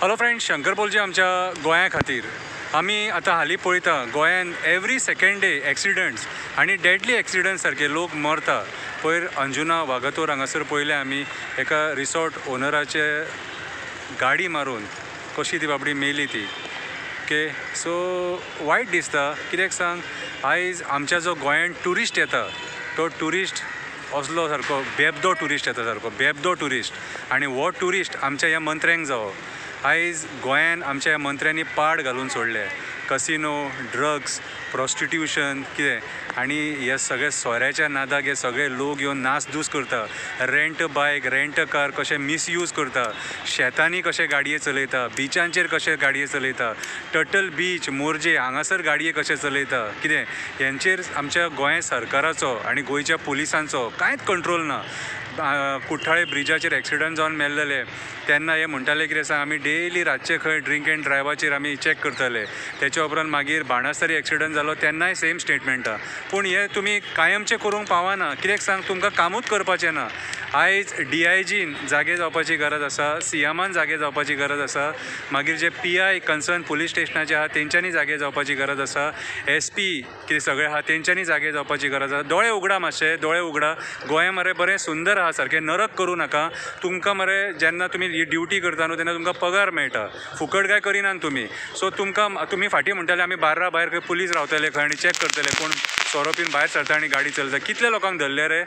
Hello friend, Shankar पोलजी आमच्या गोंया खातीर आमी आतां हालीं पळयता गोंयान एवरी सेकेंड डे एक्सिडंट्स आनी डेडली एक्सिडंट्स सारके लोक मरता. पयर अंजुना वागातोर हांगासर पळयलें आमी एका रिसॉर्ट ओनराचे गाडी मारून कशी ती बाबडी मेली ती. ओके, सो वायट दिसता कित्याक सांग, आयज आमच्या जो गोंयान ट्युरिस्ट येता तो ट्युरिस्ट असलो सारको बेबदो ट्युरिस्ट येता, सारको बेबदो ट्युरिस्ट. आनी हो ट्युरिस्ट आमच्या ह्या मंत्र्यांक जावो. आयज गोंयान आमच्या ह्या मंत्र्यांनी पाड घालून सोडले, कसिनो, ड्रग्स, प्रोस्टिट्यूशन कितें, आनी हे सगळे सोऱ्याच्या नादाक हे सगळे लोक येवन नासधूस करता. रेंट बायक, रेंट कार कशें मिसयूज करता, शेतांनी कशें गाडये चलयता, बिचांचेर कशें गाडये चलयता, टर्टल बीच मोरजे हांगासर गाडये कशें चलयता कितें, हेंचेर आमच्या गोंय सरकाराचो आनी गोंयच्या पुलिसांचो कांयच कंट्रोल ना. कुठ्ठाळे ब्रिजाचेर एक्सिडंट जावन मेल्लेले तेन्ना हे म्हणटाले कितें सांग, आमी डेली रातचे खंय ड्रिंक एंड ड्रायव्हाचेर आमी चॅक करतले. तेच्या उपरांत मागीर बाणस्तारी एक्सिडंट जालो तेन्नाय सेम स्टेटमेंटा. पूण हे तुमी कायमचें करूंक पावना कित्याक सांग, तुमकां कामूच करपाचें ना. आयज डीआयजीन जागे जावपाची गरज आसा, सीएमान जागे जावपाची गरज आसा, मागीर जे पीआय कन्सर्न पुलीस स्टेशनाचे आहा तेंच्यांनी जागे जावपाची गरज आसा, एसपी कितें सगळे आहा तेंच्यांनी जागे जावपाची गरज आसा. दोळे उगडा, मातशे दोळे उगडा. गोंय मरे बरें सुंदर आहा, सारकें नरक करूं नाका. तुमकां मरे जेन्ना तुमी ही ड्युटी करता न्हू तेन्ना तुमकां पगार मेळटा, फुकट काय करिनात तुमी. सो तुमकां तुमी फाटीं म्हणटाले आमी बार्रा भायर खंय पुलीस रावतले खंय आनी चॅक करतले कोण सोरो पिवन भायर सरता आनी गाडी चलता. कितल्या लोकांक धरले रे,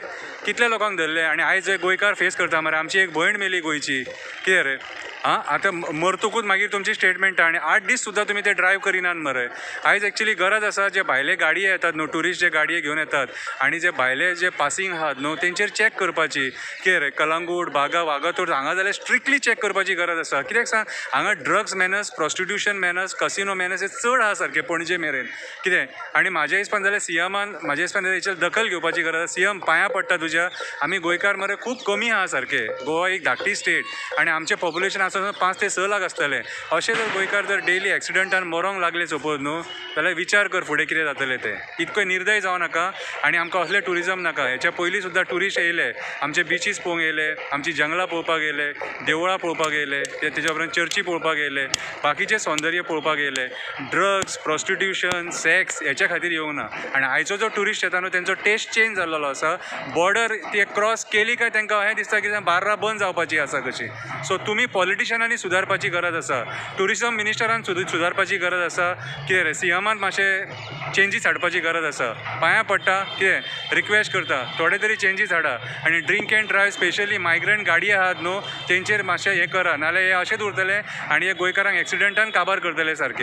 कितल्या लोकांक धरले. आनी आयज जे गोंयकार फेस करता मरे, आमची एक भयण मेली गोंयची, कितें रे. आं, आतां मरतकूच मागीर तुमची स्टेटमेंट आनी 8 दीस सुद्दां तुमी ते ड्रायव करिनात मरे. आयज एक्चुली गरज आसा जे भायले गाडये येतात न्हू, ट्युरिस्ट जे गाडये घेवन येतात आनी जे भायले जे पासिंग आहात न्हू तेंचेर चॅक करपाची. कितें रे, कलंगूट, बागा, वागातोर हांगा जाल्यार स्ट्रिक्टली चॅक करपाची गरज आसा. कित्याक सांग, हांगा drugs menace, prostitution menace, casino menace हे चड आहा सारकें पणजे मेरेन कितें. आनी म्हाज्या हिसपान जाल्यार सीएमान म्हाज्या हिसपान जाल्यार हेचेर दखल घेवपाची गरज आसा. सीएम पांयां पडटा तुज्या, आमी गोंयकार मरे खूब कमी आहा सारकें. गोवा एक धाकटी स्टेट आनी आमचें पॉप्युलेशन आसा 5 ते 6 लाख आसतलें. अशें जर गोंयकार जर डेली एक्सिडंटान मरोंक लागले सपोज न्हू जाल्यार विचार कर फुडें कितें जातलें तें. इतकें निर्दय जावं नाका आनी आमकां असलें ट्युरिजम नाका. हेच्या पयलीं सुद्दां ट्युरिस्ट येयले, आमचे बिचीस पळोवंक येयले, आमची जंगलां पळोवपाक येयले, देवळां पळोवपाक येयले, तेच्या उपरांत चर्ची पळोवपाक येयले, बाकीचें सौंदर्य पळोवपाक येयले. ड्रग्स, प्रोस्टिट्यूशन, सेक्स हेच्या खातीर येवंक ना. आनी आयचो जो ट्युरिस्ट येता न्हू तेंचो टेस्ट चेंज जाल्लो आसा. बॉर्डर ती क्रॉस केली काय तेंकां अशें दिसता की बार्रां बंद जावपाची आसा कशी. सो तुमी पॉलिटिशनांनी सुदारपाची गरज आसा, ट्युरिजम मिनिस्टरान सुदारपाची गरज आसा. कितें रे, सीएमान मातशें चेंजीस हाडपाची गरज आसा. पांयां पडटा कितें, रिक्वेस्ट करता थोडे तरी चेंजीस हाडा. आनी drink and drive specially migrant गाडये आहात न्हू तेंचेर मातशें हें करा, नाल्यार हे अशेंच उरतलें आनी हे गोंयकारांक एक्सिडंटान काबार करतले सारकें.